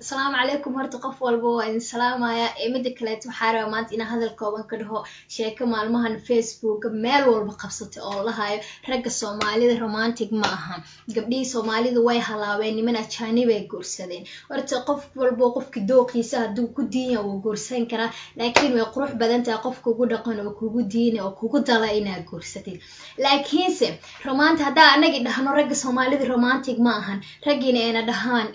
Asalaamu calaykum. Horta qof walba waa idin salaamaya. Mida kaleeto, waxaa rabaa maanta inaan hadal kooban ka dhaho sheeko maalmahan Facebook meel walba qabsatay oo lahayo ragga Soomaalida romantic ma aha, gabdhihii Soomaalida way halaabeen, niman ajaanibay guursadeen. Horta qof walbo qofki dooqiisa hadduu ku diinya wuu guursan karaa, laakiin way qurux badan tahay qof kugu dhaqan oo kugu diina oo kugu dala inaad guursatid. Laakiinse romantic haddaa anagi dhahno ragga Soomaalida romantic ma ahan, raggiina ayna dhahaan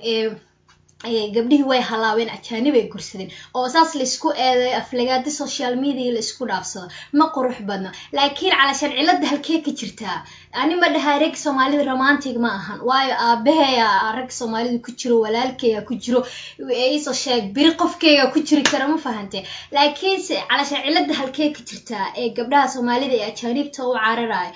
gabdhihii way halaabeen, ajaanibay gursadeen, oo saas laisku eedayo, aflagaadi social media la isku dhaafsado, ma qurux badno. Laakiin calashaan cilada halkee ka jirtaa? Ani ma dhahay rag Soomaalida romantic ma ahan, waayo aabaheya rag Soomaalida ku jiro, walaalkeya ku jiro, iisoo sheeg biri qofkeyga ku jiri kara, ma fahante? Laakiinse calashaan cilada halkee ka jirtaa ee gabdhaha Soomaalida ee ajaanibta u cararayo?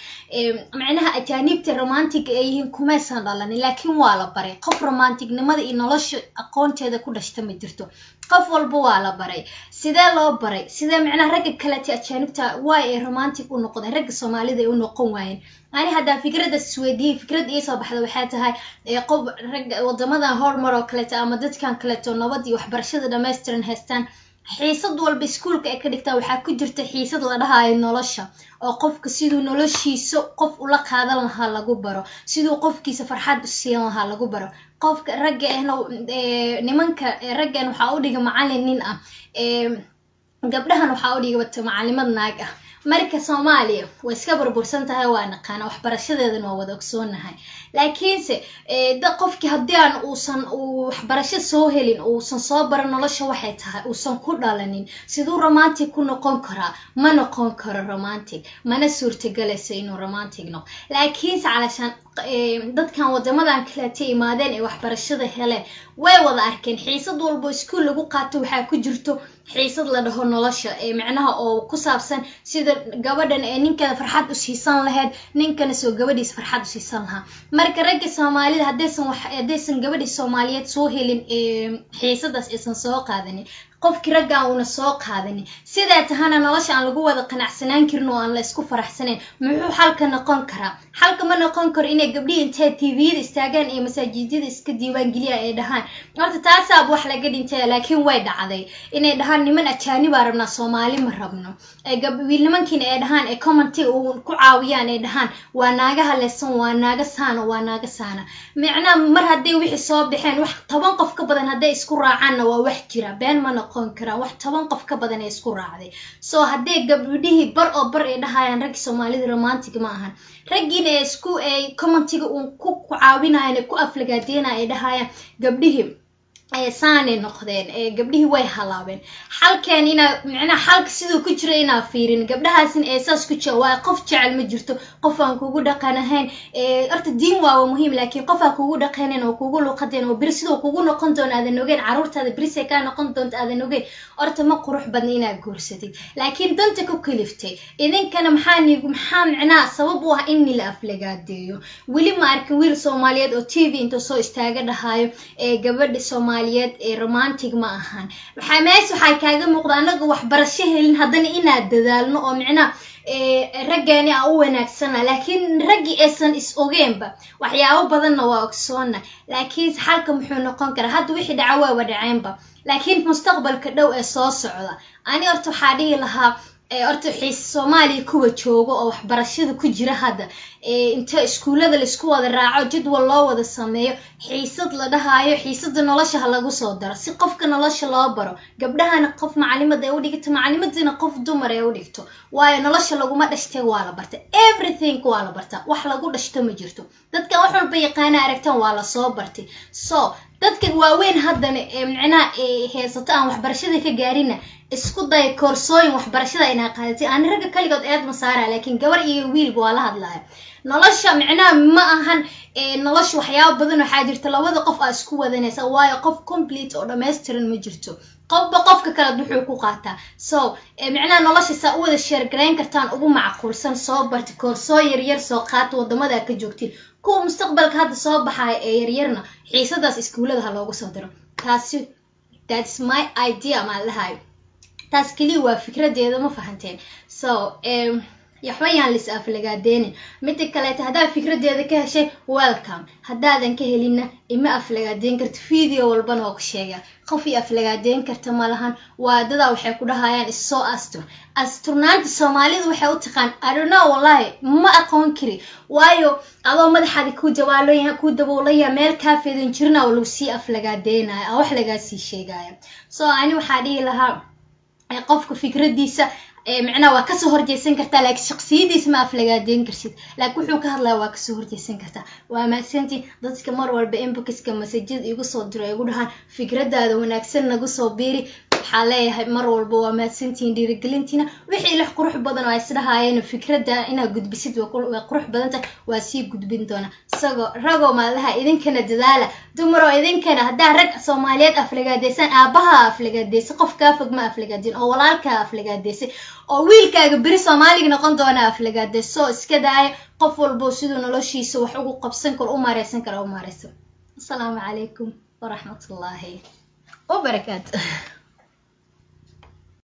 Macnaha ajaanibta romantic ay yihiin kumaysan dhalanin, laakiin waa la baray. Qof romanticnimada iyo nolosha aqoonteeda ku dhashta ma jirto, qof walba waa la baray. Sidee loo baray? Sidee macnaha ragga kalete ajaanibta waay ay romantic u noqdeen, ragga Soomaalida ay u noqon waayeen? Ani haddaa fikradda isweydiiyey, fikrad iisoo baxda waxay tahay qof ragga wadamadan horumar oo kaleeto ama dadkan kaleeto nabad iyo waxbarashada dhammaystiran haystaan, xiisad walba iskuulka ay ka dhigtaan waxaa ku jirta xiisad la dhahayo nolosha, oo qofka siduu noloshiisa qof ula qaadan lahaa lagu baro, siduu qofkiisa farxad u siin lahaa lagu baro. Qofka ragga ahna, nimanka raggan waxaa u dhiga macalin nin ah, gabdhahan waxaa u dhigata macalimad naag ah. Marka Soomaaliya way iska burbursan tahay, waa naqaana, waxbarashadeedana waa wada ogsoonahay. Laakiinse da qofkii haddii aan uusan uu waxbarasho soo helin, uusan soo baran nolosha waxay tahay, uusan ku dhalanin, siduu romantic ku noqon karaa? Ma noqon karo romantic, mana suurtagelayso inuu romantic noqo. Laakiinse calashaan dadkan wadamadan kaleeta imaadeen ee waxbarashada heleen way wada arkeen xiisad walbo iskuul lagu qaato waxaa ku jirto xiisad la dhaho nolosha, ee macnaha oo ku saabsan sida gabadhan ee ninkeeda farxad u siisan lahayd, ninkana soo gabadhiisa farxad u siisan lahaa. Marka ragga Soomaalida haddaysan wax haddaysan gabadhii Soomaaliyeed soo helin, xiisadaas aysan soo qaadanin, qofkii raggan uuna soo qaadanin, sidaa tahana nolosha aan lagu wada qanacsanaan karin oo aan la isku faraxsanayn, muxuu xalka noqon karaa? Xalka ma noqon karo inay gabdhihii intay TV-yada istaagaan iyo masaajidada iska diiwaan geliyaan ay dhahaan. Horta taasaaba wax laga dhintay, laakiin way dhacday inay dhahaan niman ajaanibaa rabnaa, Soomaali ma rabno. Wiil nimankiina ay dhahaan ee commenty uu ku caawiyaan ay dhahaan waa naagaha lesan, waa naaga saana, waa naaga saana. Micnaha mar hadday wixii soo baxeen, wax 10 qof ka badan hadday isku raacaanna waa wax jira, been ma noqon karaan wax 10 qof ka badan ay isku raacday. So hadday gabdhihii bar oo bar ay dhahayaan raggi Soomaalida romantic ma ahan, raggiina ay isku ay commentiga uun ku caawinayaan ee ku aflagaadeynaya ay dhahayaan gabdhihii saanay noqdeen, gabdhihii way halaabeen, xalkeen inaa micnaha xalka siduu ku jiro inaa fiirin gabdhahaasin ee saas ku jira. Waa qof jecel ma jirto qof aan kugu dhaqan ahayn. Horta diin waaba muhiim, laakiin qof aan kugu dhaqanin oo kugu luqadeen oo beri siduu kugu noqon doono aadan ogeyn, carruurtaada berisay kaa noqon doonto aadan ogeyn, horta ma qurux badna inaad guursatid. Laakiin danta ku kaliftay idinkana maxaa nigu maxaa micnaha sabab u ah in nila aflagaadeeyo? Weli ma arkin wiil Soomaaliyeed oo TV intuu soo istaaga dhahayo ee gabadha Soomaaliyeed ee romantic ma ahan. Waxaa meesha waxaa kaaga muuqda anaga waxbarasho helin, haddana inaad dadaalno oo micnaha raggaani a u wanaagsana, laakiin raggii aysan is ogeenba waxyaabo badanna waa ogsoona. Laakiin xalka muxuu noqon karaa? Hadda wixii dhaca waaba dhaceenba, laakiin mustaqbalka dhow ee soo socda ani horta waxaa dhihi lahaa horta xiis Soomaaliya kuwa jooga oo waxbarashada ku jira hadda, inta iskuullada laisku wada raaco, jadwal loo wada sameeyo, xiisad la dhahaayo xiisada nolosha ha lagu soo daro, si qofka nolosha loo baro. Gabdhahana qof macalimada ay u dhigto, macalimadina qof dumar ay u dhigto, waayo nolosha laguma dhashtay, waa la barta. Everything waa la barta, wax lagu dhashto ma jirto. Dadkan wax walba yaqaana aragtan waa lasoo bartay. So dadka waaweyn haddana ee micnaha heesato aan waxbarashada ka gaarina, isku daya koorsooyin waxbarashada inaa qaadatay. Ani ragga kaligood eed ma saara, laakiin gabar iyo wiilba waa la hadlaya. Nolosha micnaha ma ahan nolosha waxyaaba badan waxaa jirta labada qof aa isku wadanaysa, waayo qof complete oo dhammaystiran ma jirto, qofba qofka kale wuxuu ku qaataa. So micnaha nolosha saa u wada share garayn kartaan ugu macquulsan, soo barta koorsoo yaryar, soo qaata wadamada ka joogtiin. Kuwa mustaqbalka hadda soo baxaya ee yaryarna xiisadaas iskuullada ha loogu soo diro. Taasi that's my idea maan lahayo, taas keliya waa fikradeeda, ma fahanteen? So Waxba yaan lis aflagaadeenin. Mida kaleeta, haddaad fikradeeda ka heshay, welcome. Haddaadan ka helinna, ima aflagaadeyn karta. Video walbana waa ku sheegaa, qof i aflagaadeyn karta ma lahan. Waa dadaa waxay ku dhahayaan issoo astur. Asturnaanta Soomaalidu waxay u taqaan, I don't know, wallahi ma aqoon kari. Waayo, adoo madaxaadi ku jawaalaya, ku daboolaya, meel kaa feedan jirna oo lagu sii aflagaadeynaya, wax lagaa sii sheegaya. So ani waxaa dhihi lahaa, qofka fikradiisa macnaha waa kasoo horjeesan kartaa, laakiin shaqsiyadiisa ma aflagaadeyn karsid. Laakiin wuxuu ka hadlaya waa kasoo horjeesan kartaa. Waa mahadsantii dadka mar walba inboxka message-yada igu soo diro, igu dhahaan fikradaada wanaagsan nagu soo biiri. Waxaa leeyahay mar walba waa mahadsantihiin dhiirigelintiina. Wixii lix qurux badan oo ay isdhahaayeen fikradda inaad gudbisid way qurux badan tahay, waa sii gudbin doona. Isagoo ragoo maalaha, idinkana dadaala. Dumaroo idinkana, haddaa rag Soomaaliyeed aflagaadeysaan, aabaha aflagaadeysay, qof kaa fog ma aflagaadin, oo walaalkaa aflagaadeysay, oo wiilkaaga beri Soomaaliga noqon doona aflagaadeyso. Iska daaya. Qof walbo siduu noloshiisa wax ugu qabsan karo, u maareysan karo, u maareysan. Asalaamu calaykum waraxmatullaahi wabarakaatu.